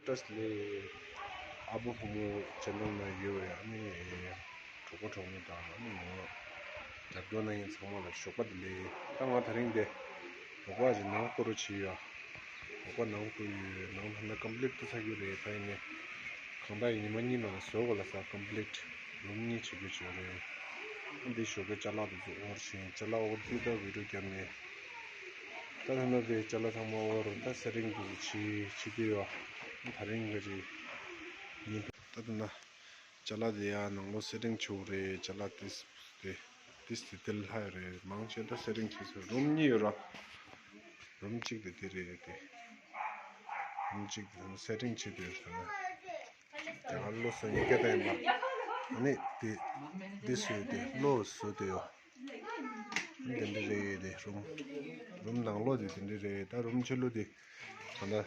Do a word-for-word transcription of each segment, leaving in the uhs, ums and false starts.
ལས་ཨ་བུ་བུ་མོ་ཅན་ནང་ན་ཡོད་པའི་ཨ་ནི་གྲོགས་པོ་གྲོགས་མོ་དང་ཨ་ནི་ངོ་རྒྱབ་སྐྱོར་གནང་མཁན་ཚང་མ་ལ་ཞོགས་པ་བདེ་ལེགས། ད་ང་དེ་རིང་འདི་ལོག་པ་ཞིག་ནང་བསྐོར་རོགས་བྱས་ཡོད། ལོག་པ་ནང་བསྐོར་ཡོད། ནང་ད་ལྟ་ཀམ་པི་ལིཊ་ཏུ་ཚར་གྱི་རེད། ད་ཡིན་ནའི་གང་ལྟར་ཡིན་ཉི་མ་གཉིས་ནང་ལ་བཟོ་དགོས་ལབ་ས། ཀམ་པི་ལིཊ་རུམ་གཉིས་བྱེད་དགོས་བྱས་རེད། འདི་ཞོགས་ཀས་ཅ་ལག་དེ་ཚོ་དབོར་ཕྱིན། ཅ་ལག་དབོར་དུས་ད་བི་ཌིའོ་བརྒྱབ་ནས། ད་ད་ལྟ་དེ་ཅ་ལག་ཚང་མ་དབོར། ད་སེ་ཊིང་དེ་ཚོ་བྱེད་བྱེད་དུས་ཡོད། དེ་རིང་གི་རེད། ཉིན་ད་ད་ན་ཅ་ལག་དེ་ཡ་ནང་ལོགས་སེ་ཊིང་བྱེད་དགོས་རེད། ཅ་ལག་དེ་དེ་དེ་དེ་དེ་ལྷག་ཡོད་རེད། མང་ཆེ་ད་སེ་ཊིང་བྱེད་ས་རུམ་གཉིས་ཡོད་ར། རུམ་གཅིག་དེ་དེ་རེད་དེ། རུམ་གཅིག་དེ་སེ་ཊིང་བྱེད་དུས་ཡོད་ས་ན། དེ་ག་བློ་གསལ་ཉི་སྐད་བཏང་ཡིན་པ། ཨ་ནི་དེ་འདི་བཟོས་ཏེ་བློ་བཟོས་ཏེ་ཡོད། དེ་འདྲ་རེད་དེ། རུམ་རུམ་ནང་ལོགས་དེ་དེ་འདྲ་རེད། ད་རུམ་ཕྱི་ལོགས་དེ་ད་ལྟ་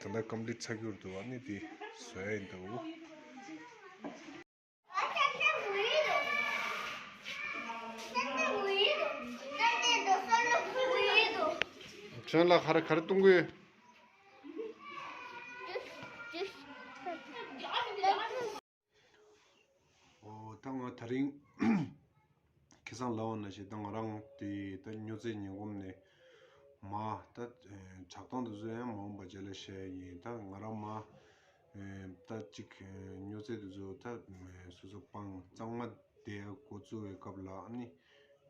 ད་ལྟ་ཀམ་པི་ལིཊ་ཚར་གྱི་རེད་འདུག་ཨ་ནི་དེ་བཟོ་ཡ་ཡིན་འདུག་ཁྱོད་ལ་ག་རེ་ག་རེ་གཏོང་གི་ཡོད། ཨོ་ད་ང་དེ་རིང་ཁ་སང་ལབ་པ་ནང་བཞིན་ད་ང་རང་དེ་ད་སྨྱོ་རྫས་ངན་གོམས་ནས་མ་ད་ཆགས་སྡང་དེ་ཚོ་ཡང་མ་འོངས་པ་རྗེས་ལ་བཤད་ཡ་ཡིན། ད་ང་རང་མ་ད་ཅིག་སྨྱོ་རྫས་དེ་ཚོ་ད་སོ་སོ་སྤང་གཙང་མ་བསྡད་འགོ་བཙུགས་པའི་སྐབས་ལ་ཨ་ནི་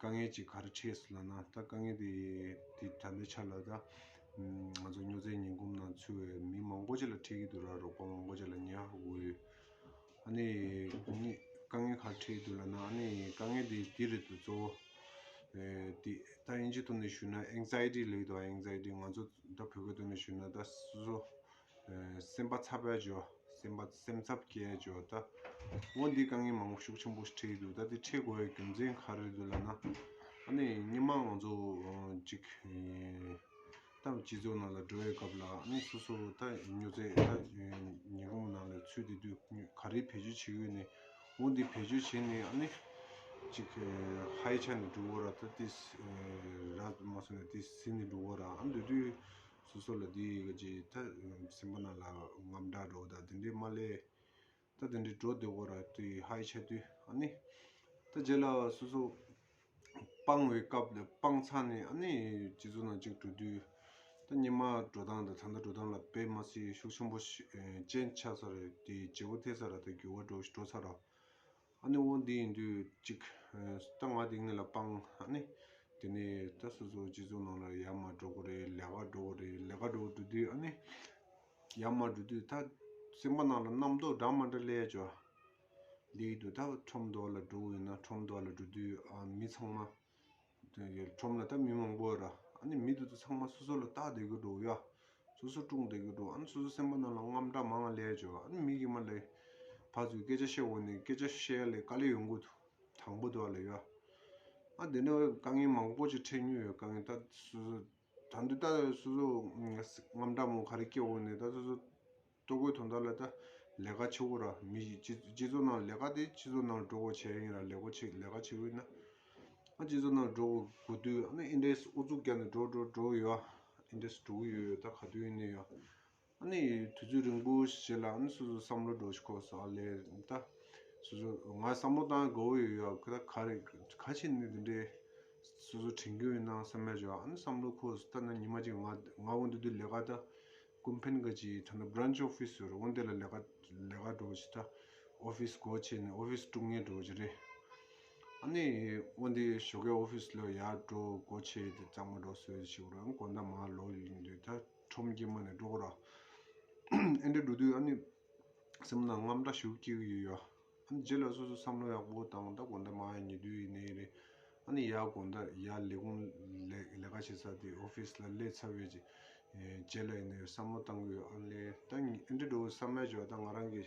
དཀའ་ངལ་ཅིག་ག་རེ་འཕྲད་སོང་ལབ་ན། ད་དཀའ་ངལ་དེ་དེ་ད་ལྟའི་ཆ་ལ་ད་ང་ཚོ་སྨྱོ་རྫས་ངན་གོམས་ནང་ཚུད་པའི་མི་མང་པོ་ཅིག་ལ་འཕྲད་ཀྱི་འདུག་ར། རོགས་པ་མང་པོ་ཅིག་ལ་ཉེན་ཁ་འོག་ཡོད། ཨ་ནི་ནི་དཀའ་ངལ་ག་རེ་འཕྲད་ཀྱི་འདུག་ལབ་ན། ཨ་ནི་དཀའ་ངལ་དེ་དེ་རེད་འདུག་གཙོ་བོ་དེ་ད་དབྱིན་ཇིའི་ཐོག་ནས་ཞུས་ན་ཨེང་ཛའི་ཊི་ལབ་ཀྱི་འདུག་ཨེང་ཛའི་ཊི། ང་ཚོ་ད་བོད་སྐད་ཐོག་ནས་ཞུས་ན་ད་སོ་སོ་སེམས་པ་འཚབ་པའི་བྱ་བ། སེམས་པ་སེམས་འཚབ་སྐྱེ་བའི་བྱ་བ། ད་འོ་འདི་དཀའ་ངལ་མང་པོ་ཤུགས་ཆེན་པོ་ཞིག་འཕྲད་ཀྱི་འདུག་ད་འདི་འཕྲད་དགོས་པའི་རྒྱུ་མཚན་ག་རེ་རེད་འདུག་ལབ་ན། ཨ་ནི་སྔོན་མ་ང་ཚོ་ཅིག་ད་སྤྱི་ཚོགས་ནང་ལ་འགྲོ་བའི་སྐབས་ལ་ཨ་ནི་སོ་སོ་ད་སྨྱོ་རྫས་ད་ཉེན་གོམས་ནང་ལ་ཚུད་བསྡད་དུས་ག་རེ་བེད་སྤྱོད་བྱེད་ཀྱི་ཡོད་ནས། འོ་འདི་བེད་སྤྱོད་བྱས་ནས་ཨ་ནི་ཅིག་ཧའི་ཆགས་ནས་འགྲོ་གི་ར། ད་ཏིས་ར་མ་སོང་ནས་ཏིས་ཟིན་ནས་འགྲོ་གི་ར། ཨ་འདི་དུས་སོ་སོ་ལ་འདི་ག་ཅིག་ད་སེམས་པ་ནང་ལ་དངངས་སྐྲག་འགྲོ་ད་དེ་འདྲའི་མ་སླེབས། ད་དེ་འདྲའི་འགྲོ་བསྡད་གི་ར། དེ་ཧའི་ཆགས་དུས་ཨ་ནི་ད་རྗེས་ལ་སོ་སོ་སྤང་བའི་སྐབས་ལ་སྤང་ཚར་ནས་ཨ་ནི་སྤྱི་ཚོགས་ནང་ཅིག་འགྲོ་དུས་ད་སྔོན་མ་འགྲོ་སྟངས་དང་ད་ལྟ་འགྲོ་སྟངས་ལ་དཔེ་མ་སྲིད་ཤུགས་ཆེན་པོ་ཞིག་ཅེན་ཇི་ཆགས་ཚར་རེད། དེ་བརྗེ་པོ་ཐེབས་ཚར་ར། ད་འགྱུར་བ་འགྲོ་འགྲོ་ཚར་ར། ཨ་ནི་འོ་འདི་ཡིན་དུས་ཅིག་ད་ང་དེ་ནས་ལ་སྤང་། ཨ་ནི་དེ་ནས་ད་སོ་སོ་སྤྱི་ཚོགས་ནང་ལ་ཡར་མར་འགྲོ་དགོས་རེད། ལས་ཀ་འགྲོ་དགོས་རེད། ལས་ཀ་འགྲོ་འགྲོ་དུས་ཨ་ནི་ཡར་མར་འགྲོ་དུས་ད་སེམས་པ་ནང་ལ་རྣམ་རྟོག་འདྲ་མི་འདྲ་སླེབས་ཡ་ཅིག་ཡོད། འདི་ཡིན་དུས་ད་ཁྲོམ་དུ་ལ་འགྲོ་དགོས་ཡིན་ན་ཁྲོམ་དུ་ལ་འགྲོ་དུས་ཨ་མི་ཚང་མ་ཁྲོམ་ལ་ད་མི་མང་པོ་ཡོད་ར། ཨ་ནི་མི་དེ་ཚོ་ཚང་མ་སོ་སོ་ལ་བལྟ་བསྡད་ཀྱི་འགྲོ་ཡ། སོ་སོ་སྲུང་བསྡད་ཀྱི་འགྲོ། ཨ་ནི་སོ་སོ་སེམས་པ་ནང་ལ་དངངས་སྐྲག་མང་བ་སླེབས་ཡ་ཅིག་ཡོད། ཨ་ནི་མི་གིས་མར་ལས་ཕར་ཚུར་སྐད་ཆ་བཤད་འོང་ནས་སྐད་ཆ་བཤད་ཡ་ལས་དཀའ་ལས་ཡོང་གི་འདུག་དང་པོ་དུ་བ་ལ་ཡོད། ཨ་དེ་ནས་དཀའ་ངལ་མང་པོ་ཅིག་འཕྲད་མྱོང་ཡོད། དཀའ་ངལ་ད་སོ་སོ་ད་འདི་ད་སོ་སོ་དངངས་སྐྲག་མོ་ག་རེ་སྐྱེ་འོང་ནས་ད་སོ་སོ་ལྟོ་གོས་དོན་དག་ལ་ད་ལས་ཀ་བྱེད་དགོས་ར། མི་སྤྱི་སྤྱི་ཚོགས་ནང་ལས་ཀ་དེ་སྤྱི་ཚོགས་ནང་འགྲོ་དགོས་བྱས་ཡིན་ར། ལས་ཀ་བྱེད་ལས་ཀ་བྱེད་དགོས་ཡིན་ན། ཨ་སྤྱི་ཚོགས་ནང་འགྲོ་དགོས་དུས་ཨ་ནི་ཨིན་ཌེས་ཨུ་ཚུགས་བརྒྱབ་ནས་འགྲོ་འགྲོ་འགྲོ་ཡོད། ཨིན་ཌེས་འགྲོ་གི་ཡོད་ཡོད། ད་ག་དུས་ཡིན་ནའི་ཡོད། ཨ་ནི་དུས་ཚོད་རིང་པོ་ཞིག་རྗེས་ལ་ཨ་ནི་སོ་སོ་བསམ་བློ་འགྲོ་ཞིག་ཁོ་ས་ལས་ད་སོ་སོ་ང་བསམ་བློ་བཏང་དགོས་ཡོད་ཡོད། ཁ་ད་ག་རེ་ག་ཕྱིན་ནས་འདི་འདྲའི་སོ་སོ་དྲན་རྒྱུ་ཡིན་ན་བསམ་ཡ་ཅིག་ཨ་ནི་བསམ་བློ་ཁོ་ད་ན་ཉི་མ་གཅིག་ང་ང་འོང་དུས་དུས་ལས་ཀ་ད་ཀུན་ཕན་ག་ཅིག་ད་ན་བྷི་རན་ཆི་ཨོ་ཕི་སི་ཡོད་རེད། འོ་འདི་ལ་ལས་ཀ་ལས་ཀ་འགྲོ་ཞིག་ད་ཨོ་ཕི་སི་སྒོ་ཕྱེ་ནས་ཨོ་ཕི་སི་དཀྲུག་མཁན་འགྲོ་ཞིག་རེད། ཨ་ནི་འོ་འདི་ཞོགས་ཀས་ཨོ་ཕི་སི་ལ་ཡར་འགྲོ་སྒོ་ཕྱེ་དེ་གཙང་མ་འགྲོ་བཟོས་ཞིག་རང་དགོང་དག་མར་ལོག་ཡིན་དུས་ད་ཁྲོམ་དཀྱིལ་མ་ནས་འགྲོ་གོ་ར། ཨེ་འདྲ་འགྲོ་དུས་ཨ་ནི་སེམས་ནང་དངངས་སྐྲག་ཞེ་པོ་སྐྱེ་གི་ཡོད་ཡ། ཨ་ནི་རྗེས་ལ་སོ་སོ་བསམ་བློ་ཡག་པོ་བཏང་། ད་དགོང་དག་མར་ཡ་ཉལ་དུས་ཡིན་ནའི་རེད། ཨ་ནི་ཡར་དགོང་དག་ཡར་ལས་ཁུངས་ལས་ལས་ཀ་བྱེད་ས་དེ་ཨོ་ཕི་སི་ལ་སླེབས་ཚར་བའི་རྗེས་ལ་ཡིན་ནའི་བསམ་བློ་བཏང་གི་ཡོད། ཨ་ནི་ད་ཨེ་འདྲ་འགྲོ་བསམ་ཡ་བྱས་ད་ང་རང་གི་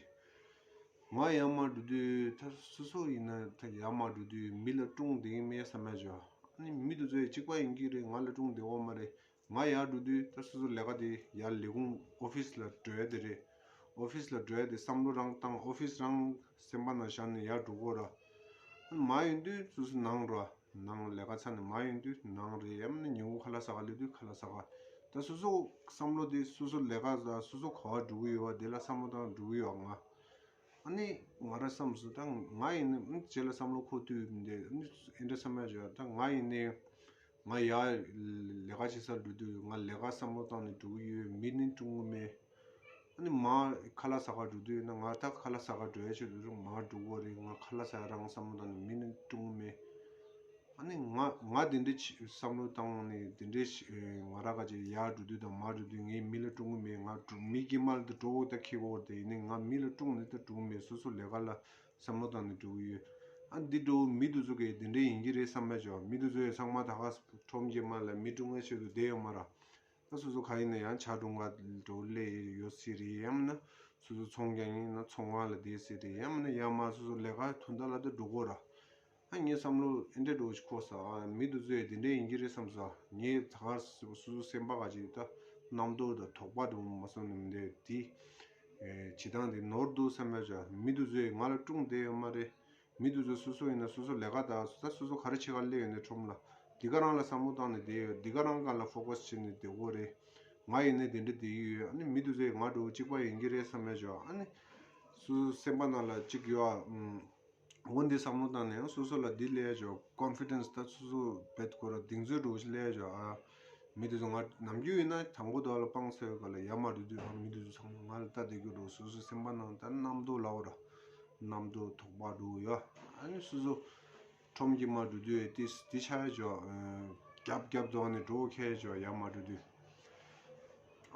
ང་ཡར་མར་འགྲོ་དུས་ད་སོ་སོ་ཡིན་ན་ད་ཡར་མར་འགྲོ་དུས་མི་ལ་ཀྲུང་བསྡད་ཀྱི་མེད་བསམ་ཡ་བྱས། ཨ་ནི་མི་དེ་ཚོ་ཡང་གཅིག་པ་ཡིན་གྱི་རེད། ང་ལ་ཀྲུང་བསྡད་ཡོད་མ་རེད། ང་ཡར་འགྲོ་དུས་ད་སོ་སོ་ལས་ཀ་དེ་ཡར་ལས་ཁུངས་ཨོ་ཕི་སི་ལ་འགྲོ་ཡ་དེ་རེད། ཨོ་ཕི་སི་ལ་འགྲོ་ཡ་དེ་བསམ་བློ་རང་བཏང་། ཨོ་ཕི་སི་རང་སེམས་པ་ནང་བཞག་ནས་ཡར་འགྲོ་དགོས་ར། ཨ་ནི་མར་ཡོང་དུས་སོ་སོ་ནང་ར། ནང་ལས་ཀ་ཚར་ནས་མར་ཡོང་དུས་ནང་རེད། ཡང་ན་ཉིན་གུང་ཁ་ལག་ཟ་ག་སླེབས་དུས་ཁ་ལག་ཟ་ག་ད་སོ་སོ་བསམ་བློ་དེ་སོ་སོ་ལས་ཀ་ལ་སོ་སོ་ག་བ་འགྲོ་གི་ཡོད་པ་དེ་ལ་བསམ་བློ་བཏང་འགྲོ་གི་ཡོད་ང་། ཨ་ནི་ང་ར་བསམ་སོང་། ད་ང་ཡིན་ནི་ཨ་ནི་རྗེས་ལ་བསམ་བློ་འཁོར་དུས་མི་འདུག་ཨ་ནི་ཨེ་འདྲ་བསམ་ཡ་བྱོས། ད་ང་ཡིན་ནི་ང་ཡ་ལས་ཀ་བྱེད་སར་འགྲོ་དུས་ང་ལས་ཀ་བསམ་བློ་བཏང་ནས་འགྲོ་གི་ཡོད། མི་ནི་སྲུང་གི་མེད། ཨ་ནི་མ་ཁ་ལག་ཟ་ག་འགྲོ་དུས་ན་ང་ད་ཁ་ལག་ཟ་ག་འགྲོ་ཡ་ཆེད་དུ་མ་འགྲོ་གོ་རེད། ང་ཁ་ལག་ཟ་ཡ་རང་བསམ་བློ་བཏང་ནས་མི་ནི་སྲུང་གི་མེད། ཨ་ནི་ང་ང་དེ་འདྲའི་ཆེ་བསམ་བློ་བཏང་ནས་དེ་འདྲའི་ཆེ་ང་ར་ག་ཅིག་ཡར་འགྲོ་དུས་དང་མར་འགྲོ་དུས་ངས་མི་ལ་སྲུང་གི་མེད། ང་འགྲོ་མི་དཀྱིལ་མ་ལ་དུ་འགྲོ་འོ་ད་ཁེ་གོ་དེ་ཡིན་ནི་ང་མི་ལ་སྲུང་ནས་ད་འགྲོ་གི་མེད། སོ་སོ་ལས་ཀ་ལ་བསམ་བློ་བཏང་ནས་འགྲོ་གི་ཡོད། ཨ་འདི་འགྲོ་མི་དུ་ཚོ་གས་དེ་འདྲའི་ཡིན་གྱི་རེད་བསམ་པ་ཅོ། མི་དུ་ཚོ་ཡས་ཚང་མ་ད་ག་ཁྲོམ་དཀྱིལ་མ་ལ་མི་སྲུང་ངེས་ཆེད་དུ་བསྡད་ཡོད་མ་ར། ད་སོ་སོ་ག་ཡིན་ན་ཡང་ཇ་སྲུང་ག་འགྲོ་ལས་ཡོད་སྲིད་རེད། ཡང་མིན་ན་སོ་སོ་ཚོང་རྒྱག་ཡིན་ན་ཚོང་བ་ལ་བསྡད་སྲིད་རེད། ཡང་མིན་ན་ཡར་མར་སོ་སོ་ལས་ཀ་དོན་དག་ལ་ད་འགྲོ་དགོས་ར། ཨ་ངའི་བསམ་བློ་ཨེ་འདྲ་འགྲོ་ཞིག་འཁོར་ས། ཨ་མི་དུ་ཚོས་དེ་འདྲ་ཡིན་གྱི་རེད་བསམ་ས། ངས་ད་གར་སོ་སོ་སེམས་པ་ག་ཅིག་ད་རྣམ་རྟོག་དང་དོགས་པ་དུ་མ་སོང་ནམ་དེ་དེ་བྱེད་སྟངས་དེ་ནོར་འདུག་བསམ་ཡ་ཅོ། མི་དུ་ཚོས་ང་ལ་སྲུང་བསྡད་ཡོད་མ་རེད། མི་དུ་ཚོ་སོ་སོ་ཡིན་ན་སོ་སོ་ལས་ཀ་ད་ད་སོ་སོ་ག་རེ་བྱེད་ག་སླེབས་ཡོད་ནས་ཁྲོམ་ལ་འདི་ག་རང་ལ་བསམ་བློ་བཏང་ནས་བསྡད་ཡོད། འདི་ག་རང་ག་ལ་ཕོ་ཀ་སི་བྱས་ནས་བསྡད་དགོས་རེད། ང་ཡིན་ནས་དེ་འདྲ་བསྡད་ཀྱི་ཡོད། ཨ་ནི་མི་དུ་ཚོས་ང་འགྲོ་གཅིག་པ་ཡིན་གྱི་རེད་བསམ་ཡ་ཅོ། ཨ་ནི་སོ་སོ་སེམས་པ་ནང་ལ་གཅིག་ཡོད་ཨ། འོ་འདི་བསམ་བློ་བཏང་ནས་སོ་སོ་ལ་འདི་སླེབས་ཡ་ཅོ། ཀོན་ཕི་ཌེན་སི་ད་སོ་སོ་བེད་ཁོ་ར་གདེང་ཚོད་འགྲོ་ཞིག་སླེབས་ཡ་ཅོ། ཨ་མི་དུ་ཚོ་ང་ནམ་རྒྱུན་ཡིན་ན་དང་པོ་དོ་ལ་སྤང་ས་ཡོད་ག་ལ་ཡར་མར་འགྲོ་དུས་ཨ་མི་དུ་ཚོ་ཚང་མ་ང་ལ་ལྟ་བསྡད་རྒྱུ་འགྲོ། སོ་སོ་སེམས་པ་ནང་ད་རྣམ་རྟོག་ལའོ་ར་རྣམ་རྟོག་དོགས་པ་འགྲོ་ཡོད། ཨ་ནི་སོ་སོ་ཁྲོམ་གྱི་མར་འགྲོ་དུས་ཨེ་ཏིས་འདི་ཆགས་ཡ་ཅོ། རྒྱབ་རྒྱབ་རྫོགས་ནས་འགྲོ་ཁྱེར་ཅོ་ཡར་མར་འགྲོ་དུས།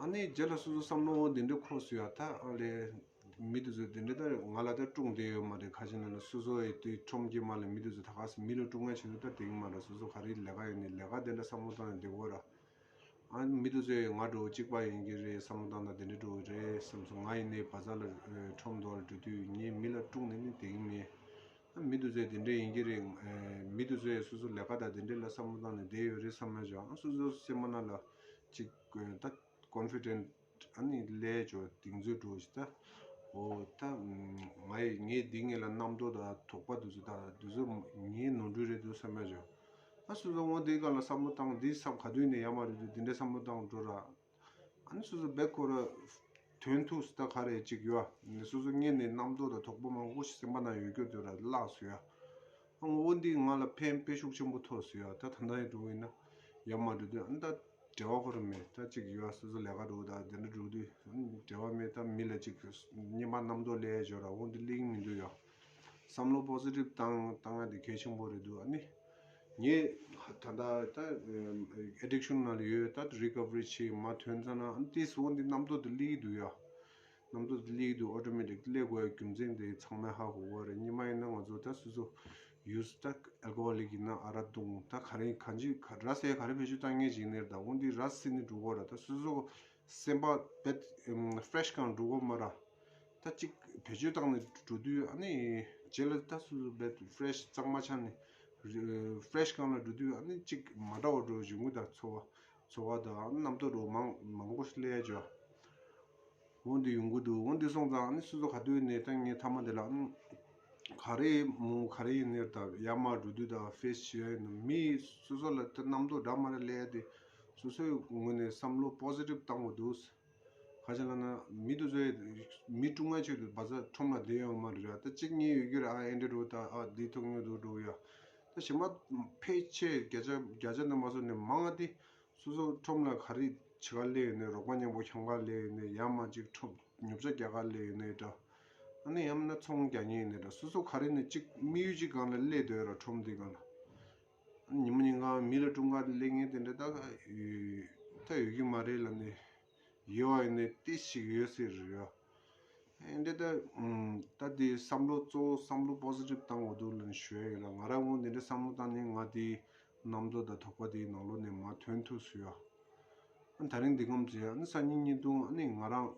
ཨ་ནི་རྗེས་ལ་སོ་སོ་བསམ་བློ་འདི་འདྲ་འཁོར་སོང་ཡ། ད་ཨ་ལས་མི་དེ་ཚོས་འདི་འདྲ་ད་ང་ལ་ད་སྲུང་བསྡད་ཡོད་མ་རེད། ཁ་ཅིག་ན་ལ་སོ་སོ་ཡི་དུས་ཁྲོམ་གྱི་མར་ལ་མི་དེ་ཚོ་ད་ག་ས་མི་ལ་སྲུང་ང་བྱེད་དུས་ད་དེང་མ་རེད། སོ་སོ་ག་རེ་ལས་ཀ་ཡོད་ནི་ལས་ཀ་དེ་འདྲ་བསམ་བློ་བཏང་ནས་བསྡད་དགོས་ར། ཨ་མི་དེ་ཚོས་ང་འགྲོ་གཅིག་པ་ཡིན་གྱི་རེད་བསམ་བློ་བཏང་ན་དེ་འདྲ་འགྲོ་གི་རེད་བསམ་སོང་། ང་ཡིན་ནའི་བ་ཛར་ལ་ཁྲོམ་དུ་ལ་འགྲོ་དུས་ངས་མི་ལ་སྲུང་ནས་ནི་དེང་མེད། ཨ་མི་དེ་ཚོས་དེ་འདྲ་ཡིན་གྱི་རེད། མི་དེ་ཚོས་སོ་སོ་ལས་ཀ་དང་དེ་འདྲ་ལ་བསམ་བློ་བཏང་ནས་བསྡད་ཡོད་རེད་བསམ་ན་ཅང་སོ་སོ་སེམས་པ་ནང་ལ་ཅིག་ད་ཀོན་ཕི་ཌེན་ཊི་ཨ་ནི་སླེབས་ཅོ། གདེང་ཚོད་འགྲོ་ཞིག་ད། འོ་ད་ང་ཡི་ངའི་འདི་ངེད་ལ་རྣམ་རྟོག་དང་དོགས་པ་དེ་ཚོ་ད་དེ་ཚོ་ངའི་ནོར་འཁྲུལ་རེད་འདུག་བསམ་ཡ་ཅོ། ཨ་སོ་སོ་འོ་འདི་སྒང་ལ་བསམ་བློ་བཏང་འདི་བསམ་ག་དུས་ནས་ཡར་མར་རེད་འདུག་འདི་འདྲ་བསམ་བློ་བཏང་འགྲོ་ར། ཨ་ནི་སོ་སོ་བེད་ཁོ་ར་དོན་ཐུག་སུ་ད་ག་རེ་ཅིག་ཡོད་ཨ། སོ་སོ་ངེད་ནས་རྣམ་རྟོག་དང་དོགས་པ་མང་པོ་ཞིག་སེམས་པ་ནང་ཡོད་རྒྱུ་དེ་ར་བརླག་སོང་ཡ། ཨ་འོ་འདི་ང་ལ་ཕན་དཔེ་ཤུགས་ཆེན་པོ་ཐོགས་སོང་ཡ། ད་ད་ལྟ་ཡི་འགྲོ་ཡིན་ན་ཡར་མར་འགྲོ་དུས་ཨ་ནི་ད་འབྲེལ་བ་ཁོ་ར་མེད། ད་ཅིག་ཡོད་ཨ། སོ་སོ་ལས་ཀ་འགྲོ་ད་དེ་འདྲ་འགྲོ་དུས་ཨ་ནི་འབྲེལ་བ་མེད། ད་མི་ལ་ཅིག་སྙན་པ་རྣམ་རྟོག་སླེབས་ཡ་ཅོ་ར། འོ་འདི་སླེབས་ཀྱི་མི་འདུག་ཡ། བསམ་བློ་པོ་སི་ཊིབ་བཏང་བཏང་ཡ་དེ་གལ་ཆེན་པོ་རེད་འདུག་ཨ་ནི། ངས་ད་ལྟ་ད་ཨེ་ཌིག་ཤན་ནང་ལ་ཡོད། ད་རི་ཀ་བ་རི་བྱེད་མ་ཐོན་ཙ་ན་ཨ་ནི་ཏིས་འོ་འདི་རྣམ་རྟོག་དེ་སླེབས་ཀྱི་འདུག་ཡ། རྣམ་རྟོག་དེ་སླེབས་ཀྱི་འདུག་ཨོ་ཊོ་མེ་ཊིག་སླེབས་དགོས་ཡ་རྒྱུ་མཚན་དེ་ཚང་མས་ཧ་གོ་གི་རེད། སྔོན་མ་ཡིན་ན་ང་ཚོ་ད་སོ་སོ་ཡུ་སི་ད་ཨལ་ཀོ་ཧོ་ལིག་ཡིན་ན་ཨ་རག་བཏུང་ད་ག་རེ་གང་ཅི་ག་ར་ཟས་ག་རེ་བེད་སྤྱོད་བཏང་མཁན་ཞིག་ཡིན་ནའི་ད་འོ་འདི་ར་བཟི་ནས་འགྲོ་གི་རེད། ད་སོ་སོ་སེམས་པ་བེད་ཕ་རེ་ཤི་གང་འགྲོ་གི་མ་རེད། ད་གཅིག་བེད་སྤྱོད་བཏང་ནས་འགྲོ་དུས་ཨ་ནི་རྗེས་ལ་ད་སོ་སོ་བེད་ཕ་རེ་ཤི་གཙང་མ་ཆགས་ནས་ཕ་རེ་ཤི་གང་ལ་འགྲོ་དུས་ཨ་ནི་གཅིག་མ་འདྲ་བ་འགྲོ་བཞིན་གུ་ད་ཚོར་བ་ཚོར་བ་དང་རྣམ་རྟོག་འགྲོ་མང་མང་པོ་ཞིག་སླེབས་ཡ་ཅོ། འོ་འདི་ཡོང་གི་འདུག་འོ་འདི་སོང་ཙང་ཨ་ནི་སོ་སོ་ག་དུས་ནས་ད་ངས་མཐའ་མ་དེ་ལ་ཨ་ནི་ག་རེ་མོ་ག་རེ་ཡིན་ནའི་ད་ཡར་མར་འགྲོ་དུས་ད་ཕེ་སི་བྱེད་ཡ་ཡིན་ན་མི་སོ་སོ་ལ་ད་རྣམ་རྟོག་འདྲ་མ་འདྲ་སླེབས་ཡ་དེ་སོ་སོའི་ངོས་ནས་བསམ་བློ་པོ་སི་ཊིབ་བཏང་དགོས་འདུག་ག་ཅི་ལབ་ན་མི་དེ་ཚོས་མི་སྲུང་ང་ཆེད་དུ་བ་ཛ་ཁྲོམ་ལ་བསྡད་ཡོང་མ་རེད་ཡ། ད་གཅིག་གཉིས་ཡོད་རྒྱུ་རེད། ཨ་ཨེ་འདྲ་འགྲོ་ད་ཨ་འདི་ཐུག་ཉོ་འདུག་འགྲོ་ཡ། ད་གཞན་པ་ཕལ་ཆེར་བརྒྱ་ཆ་བརྒྱ་ཆ་ནས་མ་སོང་ནས་མང་ང་དེ་སོ་སོ་ཁྲོམ་ལ་ག་རེ་བྱེད་ག་སླེབས་ཡོད་ནས་རོགས་པ་མཉམ་པོ་འཁྱམ་ག་སླེབས་ཡོད་ནས་ཡང་མ་གཅིག་ཁྲོམ་ཉོ་ཆ་རྒྱག་ག་སླེབས་ཡོད་ནས་འདྲ། ཨ་ནི་ཡང་ན་ཚོང་རྒྱག་མཁན་ཡིན་ནས་འདྲ། སོ་སོ་ག་རེ་ནས་གཅིག་དམིགས་ཡུལ་གཅིག་སྒང་ལ་སླེབས་སྡོད་ཡོད་ར། ཁྲོམ་འདི་སྒང་ལ། ཉི་མ་ཉིན་གང་མི་ལ་སྲུང་ག་སླེབས་མཁན་དེ་འདྲ་ད་ད་ཡོད་ཀྱི་མ་རེད་ལབ་ནས་ཡོད་པ་ཡིན་ནའི་ཏིས་ཞིག་ཡོད་སྲིད་རེད་ཡ། ཨེ་འདྲ་ད་ད་དེ་བསམ་བློ་གཙོ་བོ་བསམ་བློ་པོ་སི་ཊིབ་བཏང་དགོས་འདུག་ལབ་ནས་ཞུ་ཡ་ཡིན་ལ། ང་རང་ངོ་འདི་འདྲ་བསམ་བློ་བཏང་ནས་ང་དེའི་རྣམ་རྟོག་དང་དོགས་པ་དེའི་ནང་ལོགས་ནས་མར་ཐོན་ཐུབ་སོང་ཡ། ཨ་ད་རིང་འདི་ངམ་ཚེ་ཨ་ནི་སང་ཉིན་གཉིས་སྟོང་ཨ་ནི་ང་རང་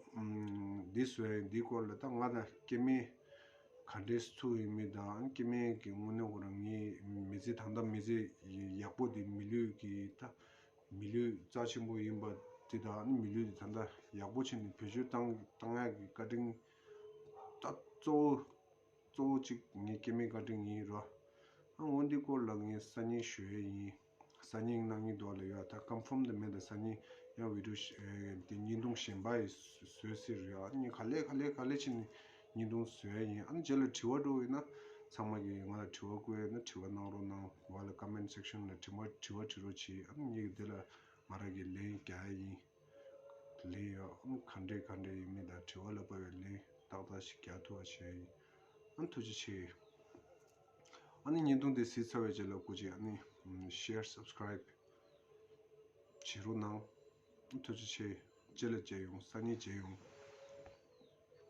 འདི་བཟོས་ཡ་འདིའི་སྐོར་ལ་ད་ང་དང་སྐྱེ་དམན་ག་འདྲས་ཐུག་ཡིན་མིན་དང་སྐྱེ་དམན་གྱི་དངོས་གནས་ཁོ་རང་ངའི་མི་ཚེ་ད་ལྟ་མི་ཚེ་ཡག་པོ་འདི་མི་ལུས་ཀྱི་ད་མི་ལུས་རྩ་ཆེན་པོ་ཡིན་པ་དེ་དང་ཨ་ནི་མི་ལུས་དེ་ད་ལྟ་ཡག་པོ་བྱས་ནས་བེད་སྤྱོད་བཏང་བཏང་ཡག་གི་བཀའ་དྲིན་ད་གཙོ་བོ་གཙོ་བོ་གཅིག་ངའི་སྐྱེ་དམན་བཀའ་དྲིན་ཡིན་རོ། ཨ་འོ་འདི་སྐོར་ལ་ངས་སང་ཉིན་ཞུ་ཡས་ཡིན། སང་ཉིན་གནངས་ཉིན་དོ་ལ་ཡོད། ད་ཀོན་ཕོམ་དུ་མེད། ད་སང་ཉིན་ ཡང་video་ཞིག་དེ་བརྙན་ཐུང་གཞན་པ་ཡི་བཟོས་ཟེར་རེད། ཨ་ནི་ག་ལེ་ག་ལེ་ག་ལེ་བྱས་ནས་བརྙན་ཐུང་བཟོས་ཡ་ཡིན། ཨ་ནི་རྗེས་ལ་དྲི་བ་འགྲོ་ཡིན་ན་ཚང་མ་གིས་ང་ལ་དྲི་བ་བཀོད་ཡོད་ན་དྲི་བ་གནང་རོགས་གནང་། འོག་ལ་comment section་ལ་དྲི་བ་དྲི་བ་དྲི་རོགས་གྱིས། ཨ་ནི་ངས་དེ་ལ་ང་རང་གིས་ལན་རྒྱག་ཡ་ཡིན། ལན་ཡང་ག་འདྲས་ག་འདྲས་ཡིན་མིན་དང་དྲི་བ་ལ་དཔག་པའི་ལན་ཏག་ཏག་ཞིག་རྒྱག་ཐུབ་པ་བྱས་ཡིན། ཨ་ནི་ཐུགས་རྗེ་ཆེ། ཨ་ནི་བརྙན་ཐུང་དེ་གཟིགས་ཚར་བའི་རྗེས་ལ་སྐུ་མཁྱེན་ཨ་ནི་share subscribe་བྱེད་རོགས་གནང་། ཨ་ཐུགས་རྗེ་ཆེ། རྗེས་ལ་མཇལ་ཡོང་། སང་ཉིན་མཇལ་ཡོང་།